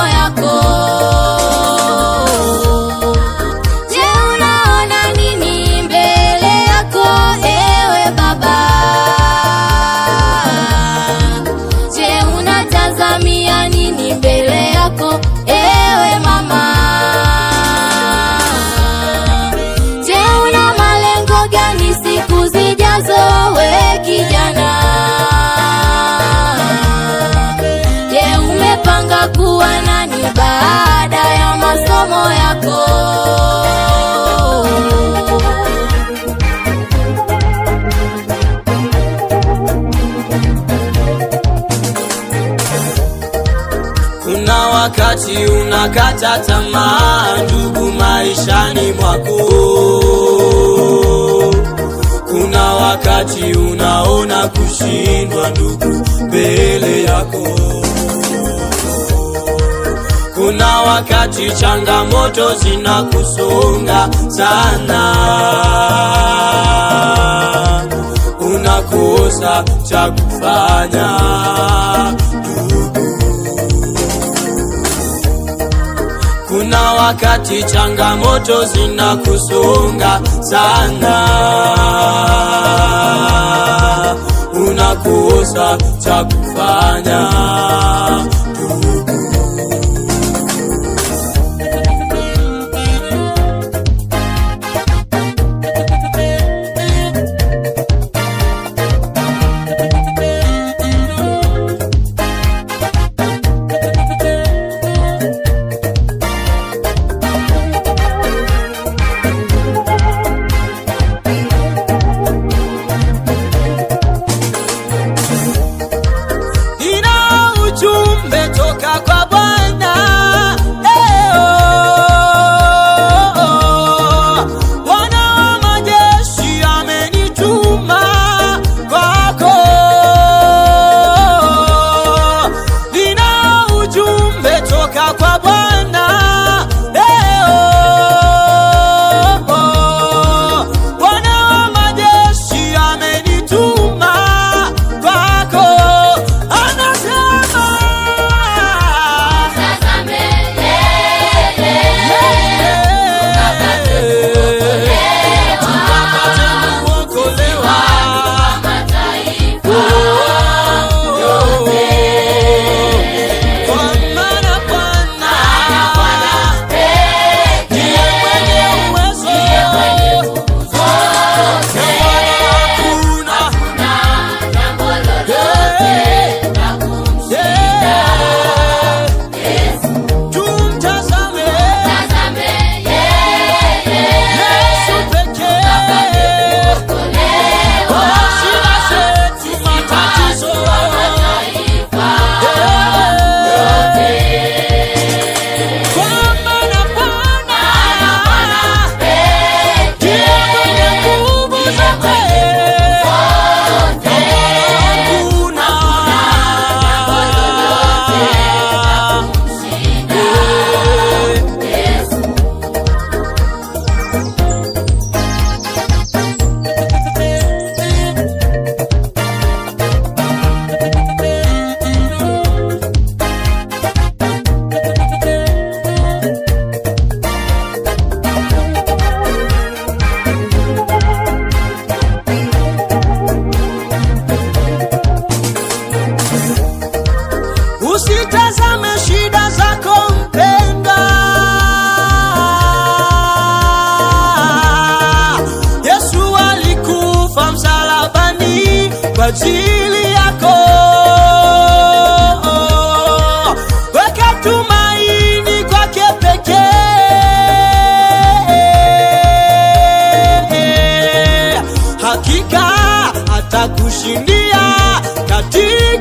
masomo yako? Je, unaona nini mbele yako ewe baba? Je, unatazamia nini mbele yako ewe mama? Je, una malengo gani siku zijazo we kijana? Je, umepanga kuwa nani baada ya masomo yako? Kuna wakati unakata tamaa ndugu maishani mwako. Kuna wakati unaona kushindwa ndugu mbele yako. Kuna wakati changamoto zinakusonga sana, unakosa cha kufanya ndugu. Kuna wakati changamoto zinakusonga sana, unakosa cha kufanya ndugu. Ujumbe toka kwa Bwana, Bwana wa majeshi amenituma kwako. Nina ujumbe toka kwa Bwana, Bwana wa majeshi amenituma kwako. Anasema Tazame yeye, tukapate kuokolewa. Mataifa Kwa maana Bwana ndiye mwenye uwezo, na wala hakuna jambo lolote la kumshinda. Tumtazame Tazame yeye, Yesu pekee. kuokolewa Shida zetu, matatizo, mataifa kwa maana Bwana ndiye mwenye nguvu zote, na wala hakuna Usitazame shida zako mpendwa, Yesu alikufa msalabani kwa ajili yako. Weka tumaini kwake pekee, hakika atakushindia katika